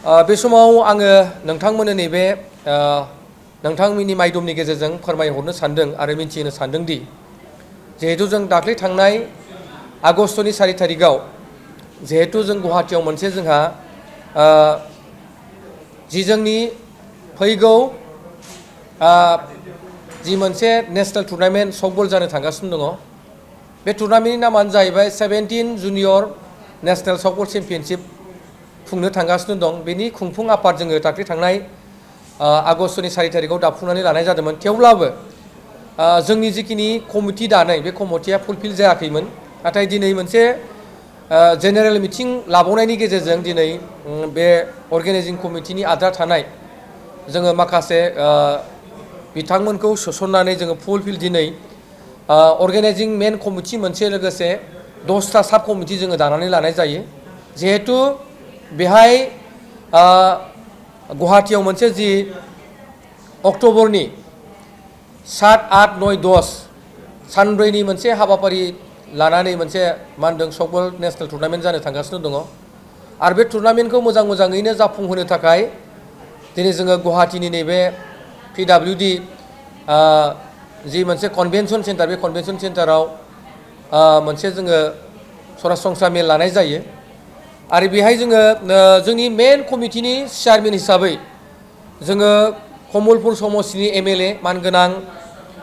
बे समाव आङो नोंथांमोननो नैबे नोंथांमोननि मायदमनि गेजेरजों फोरमायहरनो सानदों आरो मिथिहोनो सानदों दि जिहेतु जों दाख्लै थांनाय आगष्टनि 4 तारिखआव जिहेतु जों गुवाहाटीयाव मोनसे जोंहा जि जोंनि फैगौ जि मोनसे नेशनेल टुर्नामेन्ट सफ्टबल जानो थांगासिनो दङ बे टुर्नामेन्टनि नामानो जाहैबाय 17 जुनियर नेशनेल सफ्टबल चेम्पियनशिप खुंनो थांगासिनो दं बेनि खुंफुं आफाद जोङो दाख्लै थांनाय आगष्टनि 4 तारिखआव दाफुंनानै लानाय जादोंमोन थेवब्लाबो जोंनि जिखिनि कमिटि दानाय बे कमिटिया फुलफिल जायाखैमोन नाथाय दिनै मोनसे जेनेरेल मिटिं लाबावनायनि गेजेरजों दिनै बे अर्गेनाइजिं कमिटिनि आद्रा थानाय जोङो माखासे बिथांमोनखौ सोसननानै जोङो फुलफिल दिनै अर्गेनाइजिं मेन कमिटि मोनसे लोगोसे 10टा साब कमिटि जोङो दानानै लानाय जायो जिहेतु बेहाय गुवाहाटीयाव मोनसे जि अक्ट'बरनि 7, 8, 9, 10 सानब्रैनि मोनसे हाबाफारि लानानै मोनसे मा होनदों सफ्टबल नेशनेल टुर्नामेन्ट जानो थांगासिनो दङ आरो बे टुर्नामेन्टखौ मोजाङैनो जाफुंहोनो थाखाय दिनै जोङो गुवाहाटीनि नैबे PWD जि मोनसे कन्भेन्सन सेन्टार बे कन्भेन्सन सेन्टाराव मोनसे जोङो सरासनस्रा मेल लानाय जायो आरो बेहाय जोङो जोंनि मेन कमिटिनि चेयारमेन हिसाबै जोङो कमलपुर समस्तिनि MLA मानगोनां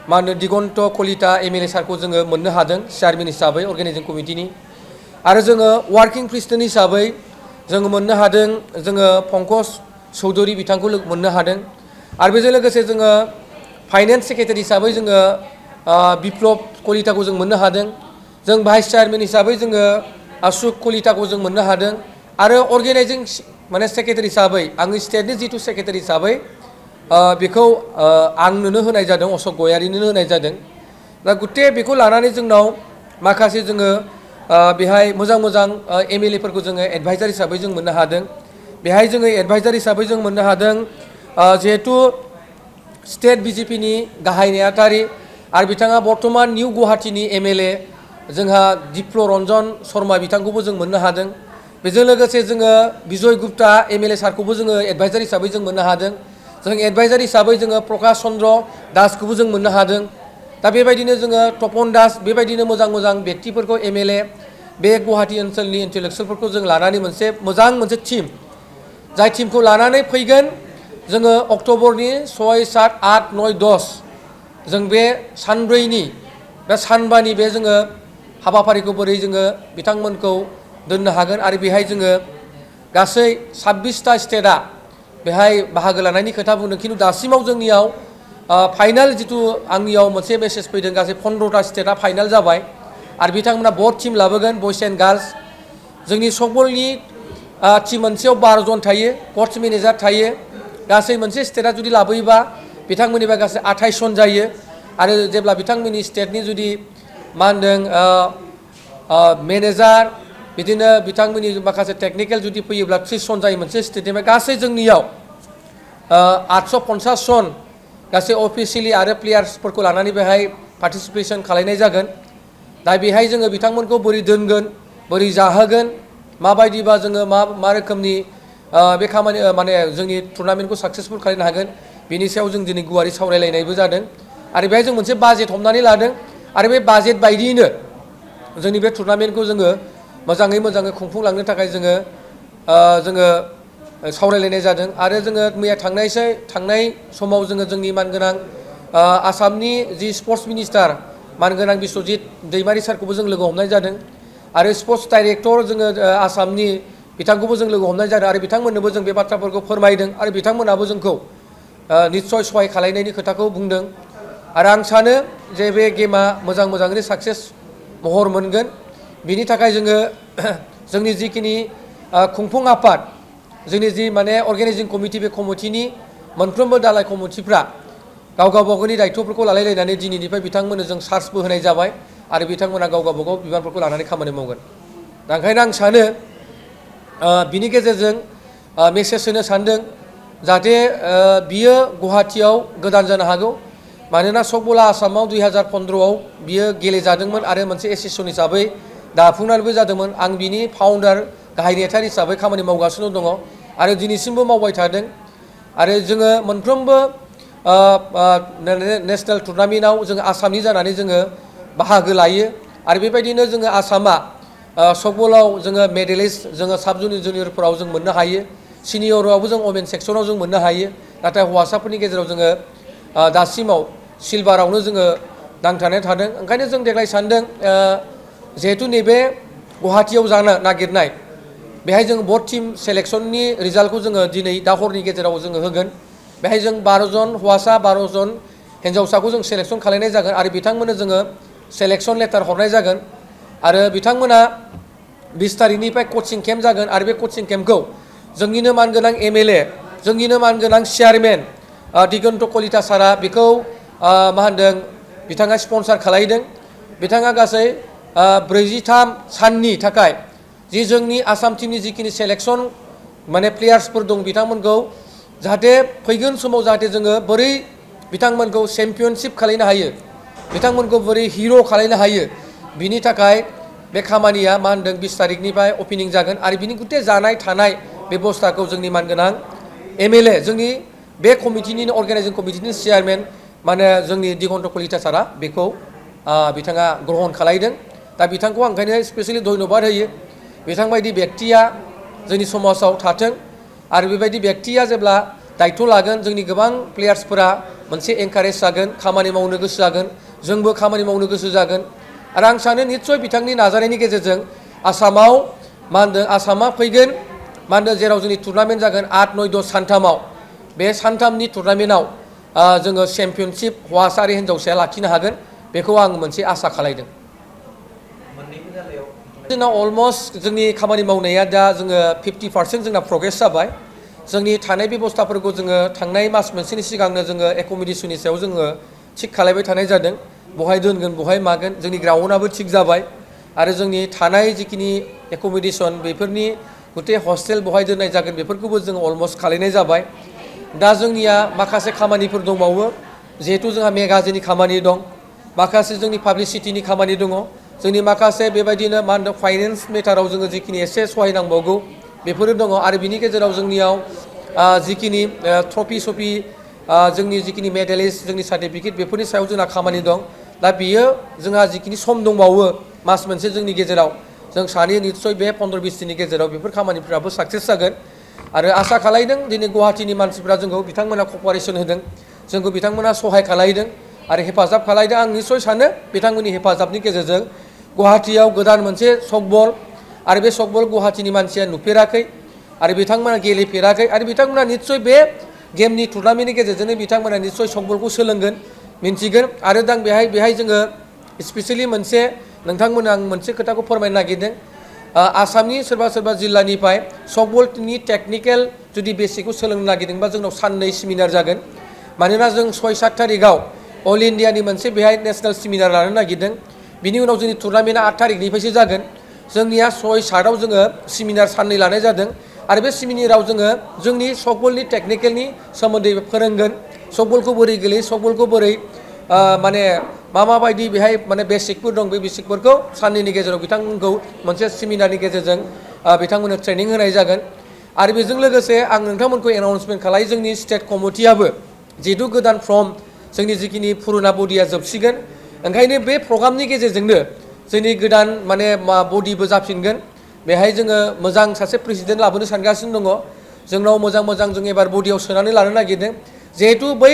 मा होनो दिगन्त कलिता MLA सारखौ जोङो मोननो हादों चेयारमेन हिसाबै अर्गेनाइजिं कमिटिनि आरो जोङो वार्किं प्रेसिडेन्ट हिसाबै जोङो मोननो हादों जोङो पंकज चौधुरी बिथांखौ मोननो हादों आरो बेजों लोगोसे जोङो फाइनेन्स सेक्रेटारि हिसाबै जोङो बिप्लब कलिताखौ जों मोननो हादों जों भाइस चेयारमेन हिसाबै जोङो अशोक कलिताखौ जों मोननो हादों आरो अर्गेनाइजिं माने सेक्रेटारि हिसाबै आंनि स्टेटनि जितु सेक्रेटारि हिसाबै बेखौ आंनोनो होनाय जादों अशोक गयारिनो होनाय जादों दा गुटे बेखौ लानानै जोंनाव माखासे जोङो बेहाय मोजां MLA फोरखौ जोङो एडभाइजार हिसाबै जों मोननो हादों बेहाय जोङो एडभाइजार हिसाबै जों मोननो हादों जिहेतु स्टेट BJPनि गाहाय नेहाथारि आरो बिथाङा बर्तमान निउ गुवाहाटीनि MLA जोंहा दिप्ल रन्जन शर्मा बिथांखौबो जों मोननो हादों बेजों लोगोसे जोङो बिजय गुप्ता MLA सारखौबो जोङो एडभाइजार हिसाबै जों मोननो हादों जों एडभाइजार हिसाबै जोङो प्रकाश चन्द्र दासखौबो जों मोननो हादों दा बेबायदिनो जोङो तपन दास बेबायदिनो मोजां व्यक्तिफोरखौ MLA बे गुवाहाटी ओनसोलनि इन्टेलेक्सुवेलफोरखौ जों लानानै मोनसे टीम जाय टीमखौ लानानै फैगोन जोङो अक्ट'बरनि 6, 7, 8, 9, 10 जों बे सानब्रैनि बे सानबानि बे जोङो हाबाफारिखौ बोरै जोङो बिथांमोनखौ दोननो हागोन आरो बेहाय जोङो गासै 26टा स्टेटआ बेहाय बाहागो लानायनि खोथा बुंदों खिन्थु दासिमाव जोंनियाव फाइनाल जितु आंनियाव मोनसे मेसेज फैदों गासै 15टा स्टेटआ फाइनाल जाबाय आरो बिथांमोना बहुत टीम लाबोगोन बयस एन्ड गार्लस जोंनि सफ्टबलनि टीम मोनसेयाव 12 जन थायो कच मेनेजार थायो गासै मोनसे स्टेटआ जुदि लाबोयोबा बिथांमोननिबा गासै 28 जन जायो आरो जेब्ला बिथांमोननि स्टेटनि जुदि मा होनदों मेनेजार बिदिनो बिथांमोननि माखासे टेकनिकेल जुदि फैयोब्ला 30 जन जायो मोनसे स्टेटनिफ्राय गासै जोंनियाव 850 जन गासै अफिसियेलि आरो प्लेयार्सफोरखौ लानानै बेहाय पार्टिसिपेसन खालायनाय जागोन दा बेहाय जोङो बिथांमोनखौ बोरै दोनगोन बोरै जाहोगोन माबायदिबा जोङो मा रोखोमनि बे खामानि माने जोंनि टुर्नामेन्टखौ साक्सेसफुल खालामनो हागोन बेनि सायाव जों दिनै गुवारै सावरायलायनायबो जादों आरो बेहाय जों मोनसे बाजेट हमनानै लादों आरो बे बाजेट बायदियैनो जोंनि बे टुर्नामेन्टखौ जोङो मोजाङै खुंफुंलांनो थाखाय जोङो सावरायलायनाय जादों आरो जोङो मैया थांनाय समाव जोङो जोंनि मानगोनां आसामनि जि स्पर्ट्स मिनिस्टार मानगोनां बिश्वजित दैमारि सारखौबो जों लोगो हमनाय जादों आरो स्पर्ट्स डाइरेक्टर जोङो आसामनि बिथांखौबो जों लोगो हमनाय जादों आरो बिथांमोननोबो जों बे बाथ्राफोरखौ फोरमायदों आरो बिथांमोनाबो जोंखौ निस्सय सहाय खालायनायनि खोथाखौ बुंदों आरो आं सानो जे बे गेमा मोजाङैनो साक्सेस महर मोनगोन बिनि थाखाय जोङो जोंनि जिखिनि खुंफुं आफाद जोंनि जि माने अर्गेनाइजिं कमिटि बे कमिटिनि मोनफ्रोमबो दालाय कमिटिफ्रा गावगावनि दायित्वफोरखौ लालायलायनानै दिनैनिफ्राय बिथांमोननो जों चार्जबो होनाय जाबाय आरो बिथांमोना गावगावगाव बिबानफोरखौ लानानै खामानि मावगोन दा ओंखायनो आं सानो बिनि गेजेरजों मेसेज होनो सानदों जाहाथे बियो गुवाहाटीयाव गोदान जानो हागौ मानोना सफ्टबला आसामाव 2015आव बियो गेलेजादोंमोन आरो मोनसे एसोसिएसन हिसाबै दाफुंनानैबो जादोंमोन आं बिनि फाउन्डार गाहाय नेहाथारि हिसाबै खामानि मावगासिनो दङ आरो दिनैसिमबो मावबाय थादों आरो जोङो मोनफ्रोमबो नेशनेल टुर्नामेन्टआव जोङो आसामनि जानानै जोङो बाहागो लायो आरो बेबायदिनो जोङो आसामा सफ्टबलाव जोङो मेडेलिस्ट जोङो साब जुनियरफोराव जों मोननो हायो सिनियरावबो जों वमेन सेक्सनाव जों मोननो हायो नाथाय हौवासाफोरनि गेजेराव जोङो दासिमाव सिलभारावनो जोङो नांथानानै थादों ओंखायनो जों देग्लाय सानदों जिहेतु नैबे गुवाहाटीयाव जानो नागिरनाय बेहाय जों बर्ड टीम सेलेक्शननि रिजाल्टखौ जोङो दिनै दा हरनि गेजेराव जोङो होगोन बेहाय जों 12 जन हौवासा 12 जन हिन्जावसाखौ जों सेलेक्शन खालामनाय जागोन आरो बिथांमोननो जोङो सेलेक्शन लेटार हरनाय जागोन आरो बिथांमोना 20 तारिखनिफ्राय कचिं केम्प जागोन आरो बे कचिं केम्पखौ जोंनिनो मानगोनां एमएलए जोंनिनो मानगोनां चेयारमेन दिगन्त कलिता सारा बेखौ मा होनदों बिथाङा स्पन्सर खालामदों बिथाङा गासै 43 साननि थाखाय जि जोंनि आसाम टीमनि जिखिनि सेलेक्शन माने प्लेयार्सफोर दं बिथांमोनखौ जाहाथे फैगोन समाव जाहाथे जोङो बोरै बिथांमोनखौ चेम्पियनशिप खालामनो हायो बिथांमोनखौ बोरै हिर' खालामनो हायो बिनि थाखाय बे खामानिया मा होनदों 20 तारिखनिफ्राय ओपनिं जागोन आरो बिनि गुथे जानाय थानाय बेबस्थाखौ जोंनि मानगोनां एमएलए जोंनि बे कमिटिनि अर्गानाइजिं कमिटिनि चेयारमेन माने जोंनि दिगन्त कलिता सारा बेखौ बिथाङा ग्रहण खालामदों दा बिथांखौ आं ओंखायनो स्पेसियेलि धन्यबाद होयो बिथांबायदि बेक्तिया जोंनि समाजाव थाथों आरो बेबायदि बेक्तिया जेब्ला दायित्व लागोन जोंनि गोबां प्लेयार्सफोरा मोनसे एनकारेज जागोन खामानि मावनो गोसो जागोन जोंबो खामानि मावनो गोसो जागोन आरो आं सानो निस्सय बिथांनि नाजानायनि गेजेरजों आसामाव मा होनदों आसामा फैगोन मा होनदों जेराव जोंनि टुर्नामेन्ट जागोन 8, 9, 10 सानथामाव बे सानथामनि टुर्नामेन्टआव जोङो चेम्पियनशिप हौवासा आरो हिन्जावसाया लाखिनो हागोन बेखौ आं मोनसे आसा खालामदों जोंनाव अलमस्ट जोंनि खामानि मावनाया दा जोङो 50% जोंना प्रग्रेस जाबाय जोंनि थानाय बेबस्थाफोरखौ जोङो थांनाय मास मोनसेनि सिगांनो जोङो एकमडेसननि सायाव जोङो थिग खालामबाय थानाय जादों बहाय दोनगोन बहाय मागोन जोंनि ग्राउन्डआबो थिग जाबाय आरो जोंनि थानाय जिखिनि एकमडेसन बेफोरनि गुथे हस्टेल बहाय दोननाय जागोन बेफोरखौबो जों अलमस्ट खालामनाय जाबाय दा जोंनिया माखासे खामानिफोर दंबावो जिहेतु जोंहा मेगाजिननि खामानि दं माखासे जोंनि पाब्लिसिटिनि खामानि दङ जोंनि माखासे बेबायदिनो मा होनदों फाइनेन्स मेटाराव जोङो जिखिनि एसे सहाय नांबावगौ बेफोरो दङ आरो बिनि गेजेराव जोंनियाव जिखिनि ट्रफि सफि जोंनि जिखिनि मेडेलिस्ट जोंनि सार्टिफिकेट बेफोरनि सायाव जोंहा खामानि दं दा बियो जोंहा जिखिनि सम दंबावो मास मोनसे जोंनि गेजेराव जों सानो निस्सय बे 15-20 दिननि गेजेराव बेफोर खामानिफ्राबो साक्सेस जागोन आरो आसा खालामदों दिनै गुवाहाटीनि मानसिफ्रा जोंखौ बिथांमोना कपारेसन होदों जोंखौ बिथांमोना सहाय खालामदों आरो हेफाजाब खालामदों आं निस्सय सानो बिथांमोननि हेफाजाबनि गेजेरजों गुवाहाटीयाव गोदान मोनसे सकबल आरो बे सकबल गुवाहाटीनि मानसिया नुफेराखै आरो बिथांमोना गेलेफेराखै आरो बिथांमोना निस्सय बे गेमनि टुर्नामेन्टनि गेजेरजोंनो बिथांमोना निस्सय सकबलखौ सोलोंगोन मिन्थिगोन आरो दा बेहाय जोङो स्पेसियेलि मोनसे नोंथांमोननो आं मोनसे खोथाखौ फोरमायनो नागिरदों आसामनि सोरबा सकबलनि टेकनिकेल जुदि बेसिकखौ सोलोंनो नागिरदोंबा जोंनाव साननै सेमिनार जागोन मानोना जों 6-7 तारिखआव अल इन्डियानि मोनसे बेहाय नेशनेल सेमिनार लानो नागिरदों बिनि उनाव जोंनि टुर्नामेन्टआ 8 तारिखनिफ्रायसो जागोन जोंनिया 6-7आव जोङो सेमिनार साननै लानाय जादों आरो बे सेमिनाराव जोङो जोंनि सकबलनि टेकनिकेलनि सोमोन्दै फोरोंगोन सकबलखौ बोरै गेलेयो सकबलखौ बोरै माने माबायदि बेहाय माने बेसिकफोर दं बे बेसिकफोरखौ साननैनि गेजेराव बिथांमोनखौ मोनसे सेमिनारनि गेजेरजों बिथांमोननो ट्रेनिं होनाय जागोन आरो बेजों लोगोसे आं नोंथांमोनखौ एनाउन्समेन्ट खालामो जोंनि स्टेट कमिटियाबो जिहेतु गोदान फर्म जोंनि जिखिनि पुरुना बडिया जोबसिगोन ओंखायनो बे प्रग्रामनि गेजेरजोंनो जोंनि गोदान माने बडिबो जाफिनगोन बेहाय जोङो मोजां सासे प्रेसिडेन्ट लाबोनो सानगासिनो दङ जोंनाव मोजां जों एबार बडियाव सोनानै लानो नागिरदों जिहेतु बै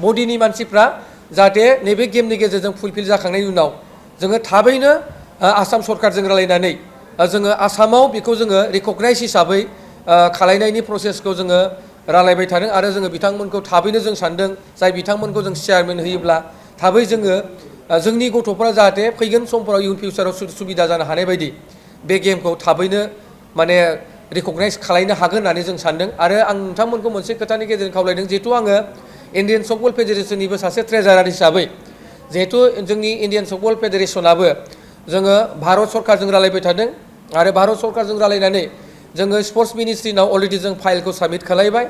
बडिनि मानसिफ्रा जाहाथे नैबे गेमनि गेजेरजों फुलफिल जाखांनायनि उनाव जोङो थाबैनो आसाम सरकारजों रायलायनानै जोङो आसामाव बेखौ जोङो रिकगनाइज हिसाबै खालायनायनि प्रसेसखौ जोङो रायलायबाय थादों आरो जोङो बिथांमोनखौ थाबैनो जों सानदों जाय बिथांमोनखौ जों चेयारमेन होयोब्ला थाबै जोङो जोंनि गथ'फोरा जाहाथे फैगोन समफोराव इयुन फिउचाराव सुबिदा जानो हानाय बायदि बे गेमखौ थाबैनो माने रिकगनाइज खालायनो हागोन होननानै जों सानदों आरो आं नोंथांमोनखौ मोनसे खोथानि गेजेरजों खावलायदों जिहेतु आङो इन्डियान सकबल फेडारेसननिबो सासे ट्रेजारार हिसाबै जिहेतु जोंनि इन्डियान सकबल फेडारेसनाबो जोङो भारत सरकारजों रायलायबाय थादों आरो भारत सरकारजों रायलायनानै जोङो स्पर्ट्स मिनिस्ट्रिनाव अलरेडि जों फाइलखौ साबमिट खालायबाय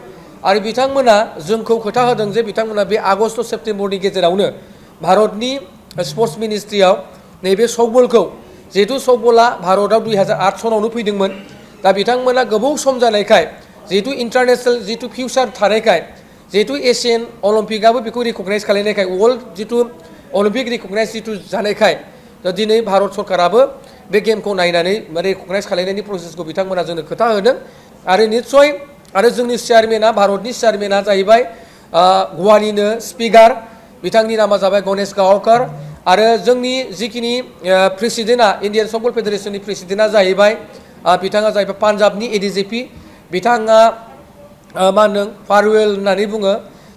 आरो बिथांमोना जोंखौ खोथा होदों जे बिथांमोना बे आगष्ट सेप्तेम्बरनि गेजेरावनो भारतनि स्पर्ट्स मिनिस्ट्रियाव नैबे सकबलखौ जिहेतु सकबला भारतआव 2008 सनावनो फैदोंमोन दा बिथांमोना गोबाव सम जानायखाय जिहेतु इन्टारनेशनेल जितु फिउचार थानायखाय जिहेतु एशियान अलिम्पिकआबो बेखौ रिकगनाइज खालामनायखाय वर्ल्ड जितु अलिम्पिक रिकगनाइज जितु जानायखाय दा दिनै भारत सरकाराबो बे गेमखौ नायनानै रिकगनाइज खालामनायनि प्रसेसखौ बिथांमोना जोंनो खोथा होदों आरो निस्सय आरो जोंनि चेयारमेना भारतनि चेयारमेना जाहैबाय गवानिनो स्पिकार बिथांनि नामा जाबाय गणेश गावकर आरो जोंनि जिखिनि प्रेसिडेन्टआ इन्डियान सफ्टबल फेडारेशननि प्रेसिडेन्टआ जाहैबाय बिथाङा जाहैबाय पान्जाबनि एडिजिपि बिथाङा मा होनदों फारुवेल होननानै बुङो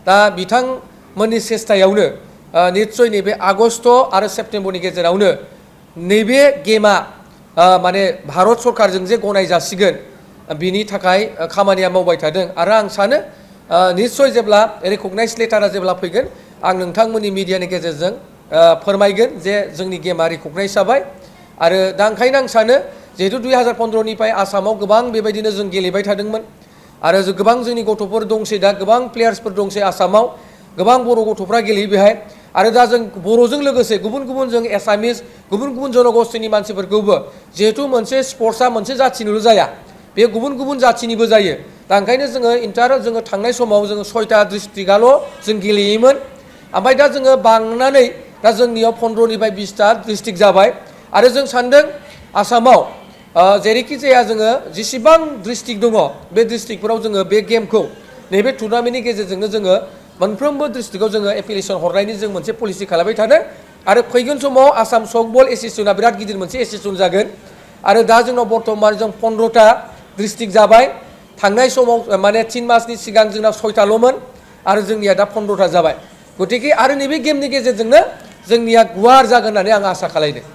दा बिथांमोननि सेस्तायावनो निस्सय नैबे आगष्ट आरो सेप्तेम्बरनि गेजेरावनो नैबे गेमा माने भारत सरकारजों जे गनाय जासिगोन बिनि थाखाय खामानिया मावबाय थादों आरो आं सानो निस्सय जेब्ला रिकगनाइज लेटारा जेब्ला फैगोन आं नोंथांमोननि मिडियानि गेजेरजों फोरमायगोन जे जोंनि गेमा रिकगनाइज जाबाय आरो दा ओंखायनो आं सानो जिहेतु 2015निफ्राय आसामाव गोबां बेबायदिनो जों गेलेबाय थादोंमोन आरो गोबां जोंनि गथ'फोर दंसै दा गोबां प्लेयार्सफोर दंसै आसामाव गोबां बर' गथ'फ्रा गेलेयो बेहाय आरो दा जों बर'जों लोगोसे गुबुन गुबुन जों एसामिस गुबुन गुबुन जनगोष्ठीनि मानसिफोरखौबो जिहेतु मोनसे स्पर्ट्सआ मोनसे जाथिनिल' जाया बे गुबुन गुबुन जाथिनिबो जायो दा ओंखायनो जोङो थांनाय समाव जोङो 6टा डिस्ट्रिक्टआल' जों गेलेयोमोन ओमफ्राय दा जोङो बांनानै दा जोंनियाव 15निफ्राय 20टा डिस्ट्रिक्ट जाबाय आरो जों सानदों आसामाव जेरैखि जाया जोङो जेसेबां डिस्ट्रिक्ट दङ बे डिस्ट्रिक्टफोराव जोङो बे गेमखौ नैबे टुर्नामेन्टनि गेजेरजोंनो जोङो मोनफ्रोमबो डिस्ट्रिक्टआव जोङो एप्लिकेसन हरनायनि जों मोनसे पलिसि खालामबाय थादों आरो फैगोन समाव आसाम सफ्टबल एस'सिएशना बिराद गिदिर मोनसे एस'सिएशन जागोन आरो दा जोंनाव बर्तमान जों 15टा डिस्ट्रिक्ट जाबाय थांनाय समाव माने 3 मासनि सिगां जोंना 6टाल'मोन आरो जोंनिया दा 15टा जाबाय गतिके आरो नैबे गेमनि गेजेरजोंनो जोंनिया गुवार जागोन होननानै आं आसा खालामदों